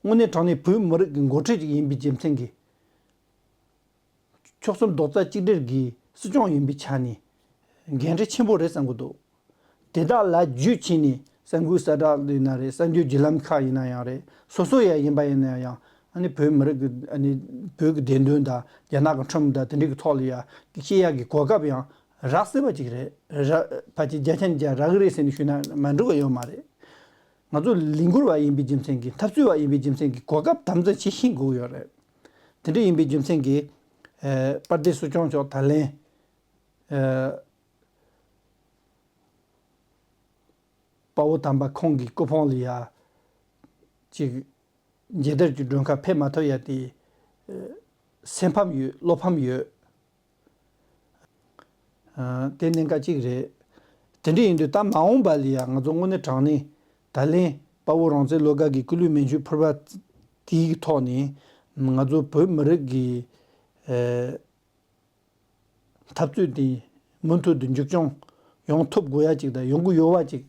དངོས་གནས་དྲང་གནས་བོད་མི་རིགས་ཀྱི་འགོ་ཁྲིད་ཅིག་ཡིན་པའི་རྒྱུ་མཚན་གྱིས། ཆོལ་གསུམ་རྡོག་རྩ་གཅིག་སྒྲིལ་གྱི་སྲིད་སྐྱོང་ཡིན་པའི་ཆ་ནས་འགན་འཁྲི་ཆེན་པོ་རེད་བསམ་གྱི་འདུག་དེ་དག་ལ་བརྒྱུད་བྱས་ནས་གསར་འགོད་གསལ་བསྒྲགས་ཡིན་ན་རེད། གསར་འགྱུར་བརྒྱུད་ལམ་ཁག་ཡིན་ན་ཡང་རེད། སོ་སོ་ཡ་ཡིན་པ་ཡིན་ན་ཡང་། ཨ་ནི་བོད་མི་རིགས་ཀྱི་ཨ་ནི་བོད་ཀྱི་བདེན་དོན་དང་། རྒྱ་ནག་གི་ཁྲིམས་དང་དེ་འདྲ་གི་ཐོག་ལ་ཡ་བཤད་ཡ་གི་གོ་སྐབས་ཡང་རག་སྲིད་པ་ཅིག་རེད། རག་ཕལ་ཆེར་བརྒྱ་ཆ་ཉིས་བརྒྱ་རག་གི་རེད་ཟེར་ནས་ཞུས་ན་མ་འགྲིག་པ་ཡོད་མ་རེད། ང་ཚོ་ལས་འགུལ་བ་ཡིན་པའི་རྒྱུ་མཚན་གྱིས། འཐབ་རྩོད་པ་ཡིན་པའི་རྒྱུ་མཚན་གྱིས་གོ་སྐབས་དམ་འཛིན་བྱེད་ཤེས་དགོས་ཀྱི་ཡོད་རེད། དེ་འདྲ་ཡིན་པའི་རྒྱུ་མཚན་གྱིས། ཨ། དཔལ་ལྡན་ཚུལ་སྐྱོང་མཆོག་ད་ལན། ཨ། དཔའ་བོ་དམ་པ་ཁོང་གི་སྐུ་ཕུང་ལ་ཡ་ཅིག་མཇལ་དར་གྱི་མགྲོན་ཁང་ཕེབས་མ་ཐུབ་ཡ་དེ། ཨ། སེམས་ཕམ་ཡོད། བློ་ཕམ་ཡོད། ཨ། དེ་གནད་འགག་གཅིག་རེད། དེ་འདྲ་ཡིན་དུས་ད་མ་འོངས་པ་ལ་ཡ་ང་ཚོ་དངོས་གནས་དྲང་གནས་ད་ལན་དཔའ་བོ་རང་བཙན་བློ་དགའ་གི་སྐུ་ལུས་མེ་མཆོད་ཕུལ་བ་དེའི་ཐོག་ནས་ང་ཚོ་བོད་མི་རིགས་ཀྱི། ཨ། འཐབ་རྩོད་དེ་མུ་མཐུད་དུ་མཇུག་སྐྱོང་ཡོང་ཐུབ་དགོས་ཡ་ཅིག་དང་། ཡོང་གི་ཡོད་པ་ཅིག་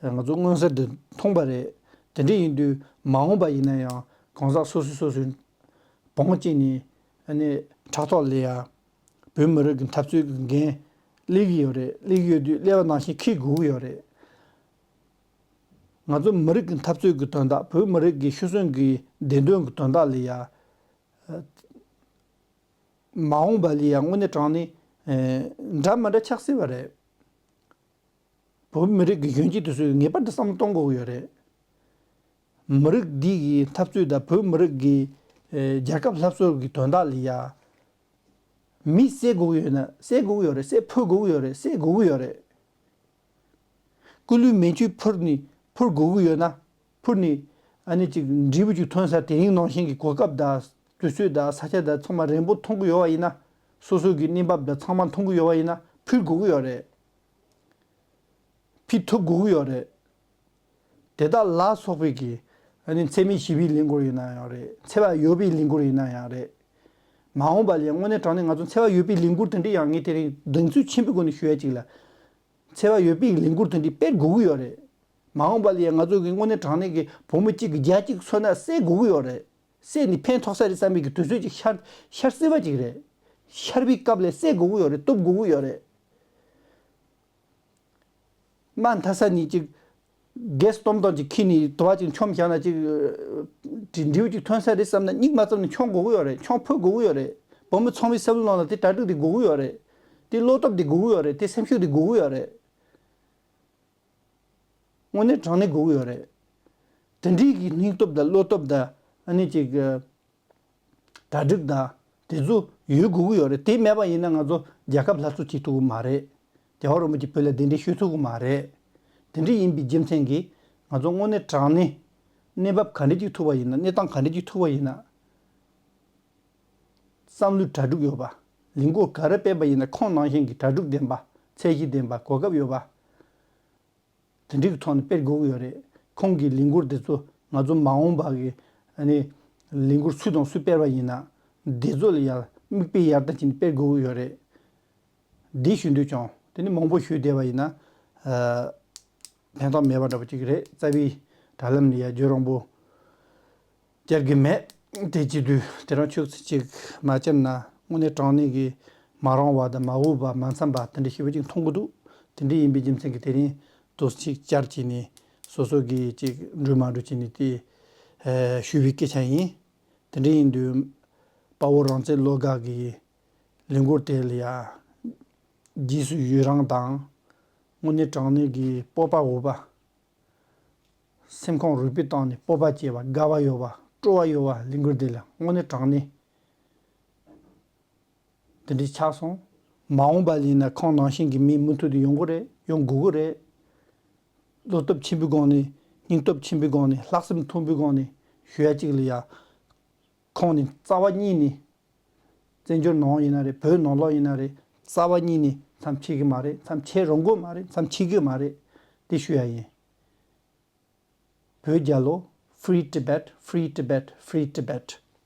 ང་ཚོ་མངོན་གསལ་དུ་མཐོང་པ་རེད། དེ་འདྲ་ཡིན་དུས་མ་འོངས་པ་ཡིན་ན་ཡང་གང་ཟག་སོ་སོ་སོ་སོའི་བང་བཅད་ནས། ཨ་ནི་ཕྲག་ཐོག་ལ་ཡ་བོད་མི་རིགས་ཀྱི་འཐབ་རྩོད་ཀྱི་འགན་སླེབས་ཀྱི་ཡོད་རེད། སླེབས་ཀྱི་ཡོད་དུས་སླེབས་པ་ནང་བཞིན་འཁྱེར་དགོས་ཀྱི་ཡོད་རེད། ང་ཚོ་མི་རིགས་ཀྱི་འཐབ་རྩོད་ཀྱི་དོན་དག་བོད་མི་རིགས་ཀྱི་ཤི་གསོན་གྱི་བདེན་དོན་གྱི་དོན་དག་ལ་ཡ། མ་འོངས་པ་ལ་ཡང་དངོས་གནས་དྲང་གནས། ཨེ། འདྲ་མི་འདྲ་ཆགས་སྲིད་པ་རེད། བོད་མི་རིགས་ཀྱི་གཞོན་སྐྱེས་དེ་ཚོས་ངེས་པར་དུ་བསམ་བློ་གཏོང་དགོས་ཀྱི་ཡོད་རེད། མི་རིགས་འདི་གི་འཐབ་རྩོད་དང་། བོད་མི་རིགས་ཀྱི། ཨེ། རྒྱལ་ཁབ་སླར་གསོ་གི་དོན་དག་ལ་ཡ། མི་བསད་དགོས་ཀྱི་ཡོད་ན་བསད་དགོས་ཀྱི་ཡོད་རེད། བསད་ཕོད་དགོས་ཀྱི་ཡོད་རེད། བསད་དགོས་ཀྱི་ཡོད་རེད། སྐུ་ལུས་མེ་མཆོད་ཕུལ་ནས་ཕུལ་དགོས་ཀྱི་ཡོད་ན་ཕུལ་ནས། ཨ་ནི་ཅིག་འབྲས་བུ་ཅིག་ཐོན་ས། དེ་རིང་ནང་བཞིན་གྱི་གོ་སྐབས་དང་དུས་ཚོད་དང་ས་ཆ་དང་ཚང་མ་རན་པོ་མཐོང་གི་ཡོད་པ་ཡིན་ན། སོ་སོ་གི་གནས་བབ་དང་ཚང་མ་མཐོང་གི་ཡོད་པ་ཡིན་ན། ཕུལ་དགོས་ཀྱི་ཡོད་རེད། ཕུལ་ཐུབ་དགོས་ཀྱི་ཡོད་རེད། དེ་དག་ལ་སོགས་པའི་གི་ཨ་ནི་འཚེ་མེད་ཞི་བའི་ལས་འགུལ་ཡིན་ན་ཡང་རེད། འཚེ་བ་ཡོད་པའི་ལས་འགུལ་ཡིན་ན་ཡང་རེད། མ་འོངས་པ་ལ་ཡང་དངོས་གནས་དྲང་གནས་ང་ཚོ་འཚེ་བ་ཡོད་པའི་ལས་འགུལ་དེ་འདྲ་ཡང་ངས་དེ་རིང་གདེང་ཚོད་ཆེན་པོའི་སྒོ་ནས་ཞུ་ཡ་གཅིག་ལ། འཚེ་བ་ཡོད་པའི་ལས་འགུལ་དེ་འདྲ་སྤེལ་དགོས་ཀྱི་ཡོད་རེད། མ་འོངས་པ་ལ་ཡང་ང་ཚོ་གི་དངོས་གནས་དྲང་གནས་ཀྱི་བུ་མོ་གཅིག་གིས་བརྒྱ་གཅིག་གསོད་ན་བསད་དགོས་ཀྱི་ཡོད་རེད། བསད་ནས་ཕན་ཐོགས་ས་རེད་བསམ་པའི་གི་དུས་ཚོད་ཅིག་ཤར་ཤར་སྲིད་པ་ཅིག་རེད། ཤར་བའི་སྐབས་ལ་བསད་དགོས་ཀྱི་ཡོད་རེད། གཏུབ་དགོས་ཀྱི་ཡོད་རེད། དམའ་མཐའ་ས་ནས་ཅིག་གེ་སི་སྟོང་ཐོག་ཅིག་ཁྱེར་ནས་དུ་བ་ཅིག་མཆོངས་བཞག་ན་ཅིག་འབྲས་བུ་ཅིག་ཐོན་ས་རེད་བསམ་ན་སྙིང་མ་བརྩམས་ནས་མཆོང་དགོས་ཀྱི་ཡོད་རེད། མཆོང་ཕོད་དགོས་ཀྱི་ཡོད་རེད། བུ་མོ་ཚང་མའི་སེམས་ནང་ལ་དེ་གྲ་སྒྲིག་དེ་དགོས་ཀྱི་ཡོད་རེད། དེ་བློ་སྟོབས་དེ་དགོས་ཀྱི་ཡོད་རེད། དེ་སེམས་ཤུགས་དེ་དགོས་ཀྱི་ཡོད་རེད། དངོས་གནས་དྲང་གནས་དགོས་ཀྱི་ཡོད་རེད། དེ་འདྲའི་གི་སྙིང་སྟོབས་དང་བློ་སྟོབས་དང་ཨ་ནི་ཅིག་གྲ་སྒྲིག་དང་དེ་ཚོ་ཡོད་དགོས་ཀྱི་ཡོད་རེད། དེ་མེད་པ་ཡིན་ན་ང་ཚོ་རྒྱལ་ཁབ་སླར་གསོ་བྱེད་ཐུབ་ཀྱི་མ་རེད། རྒྱལ་བ་རིན་པོ་ཆེ་བོད་ལ་གདན་འདྲེན་ཞུ་ཐུབ་ཀྱི་མ་རེད། དེ་འདྲ་ཡིན་པའི་རྒྱུ་མཚན་གྱིས་ང་ཚོ་དངོས་གནས་དྲང་གནས་གནས་བབ་ག་འདྲ་ཅིག་ཐུག་པ་ཡིན་ན། གནས་སྟངས་ག་འདྲ་ཅིག་ཐུག་པ་ཡིན་ན། བསམ་བློའི་གྲ་སྒྲིག་ཡོད་པ། ལས་འགུལ་ག་རེ་སྤེལ་བ་ཡིན་ན་ཁོང་ནང་བཞིན་གྱི་གྲ་སྒྲིག་ལྡན་པ། ཚད་གཞི་ལྡན་པ། གོ་སྐབས་ཡོད་པ། དེ་འདྲའི་ཐོག་ནས་སྤེལ་དགོས་ཀྱི་ཡོད་རེད། ཁོང་གི་ལས་འགུལ་དེ་ཚོ་ང་ཚོ་མ་འོངས་པ་གི་ཨ་ནི་ལས་འགུལ་སུ་དང་སུ་སྤེལ་བ་ཡིན་ན་དེ་ཚོ་ལ་ཡང་མིག་དཔེ་ཡར་ལྟ་བྱས་ནས་སྤེལ་དགོས་ཀྱི་ཡོད་རེད། འདི་ཞུ་འདོད་ཀྱང་དེ་ནི་མང་པོ་ཞུས་བསྡད་པ་ཡིན་ན་ཨ་ཕན་ཐོགས་མེད་པ་འདྲ་པོ་ཅིག་རེད། རྩ་བའི་དྲ་ལམ་ནས་ཡར་བརྗོད་རོང་པོ་བསྐྱར་གྱི་མེད། དེ་བྱེད་དུས་དེ་རང་ཆོས་ཚིག་ཅིག་མ་བཅར་ན་དངོས་གནས་དྲང་གནས་ཀྱི་མ་རུང་བ་དང་མ་འོས་པ་མ་འཚམས་པ་དེ་འདྲ་ཞེ་པོ་ཅིག་མཐོང་གི་འདུག་དེ་འདྲ་ཡིན་པའི་རྒྱུ་མཚན་གྱིས་དེ་རིང་དུས་ཚིག་བཅར་བྱས་ནས་སོ་སོ་གིས་ཅིག་འགྲོ་མ་འགྲོ་བྱས་ནས་དེ་ཞུས་པའི་སྐད་ཆ་ཡིན། དེ་འདྲ་ཡིན་དུས་དཔའ་བོ་རང་བཙན་བློ་དགའ་གི་ལས་འགུལ་དེ་ལ་ཡ་རྗེས་སུ་ཡི་རང་དང་དངོས་གནས་དྲང་གནས་ཀྱི་སྤོབས་པ་འོས་པ། སེམས་ཁོང་རུས་པའི་གཏིང་ནས་སྤོབས་པ་སྐྱེ་བ། དགའ་བ་ཡོད་པ། སྤྲོ་བ་ཡོད་པ། ལས་འགུལ་འདི་ལ་དངོས་གནས་དྲང་གནས་འདི་འདྲའི་ཆགས་སོང་། མ་འོངས་པ་ལ་ཡིན་ན་ཁོང་ནང་བཞིན་གྱི་མི་མུ་མཐུད་དུ་ཡོང་གི་རེད། ཡོང་དགོས་ཀྱི་རེད། བློ་སྟོབས་ཆེན་པོའི་སྒང་ནས། སྙིང་སྟོབས་ཆེན་པོའི་སྒང་ནས། ལྷག་བསམ་མཐོན་པོའི་སྒང་ནས་ཞུ་ཡ་གཅིག་ལ་ཡ། ཁོང་ནི་རྩ་བ་ཉིད་ནས། བཙན་བྱོལ་ནང་ཡིན་ན་རེད། བོད་ནང་ལོགས་ཡིན་ན་རེད། རྩ་བ་ཉིད་ནས་མཚམས་ཆད་ཀྱི་མ་རེད། མཚམས་ཆད་རུང་གི་མ་རེད། མཚམས་ཆད་ཀྱི་མ་རེད། དེ་ཞུ་ཡ་ཡིན། བོད་རྒྱལ་ལོ། Free Tibet, Free Tibet, Free Tibet.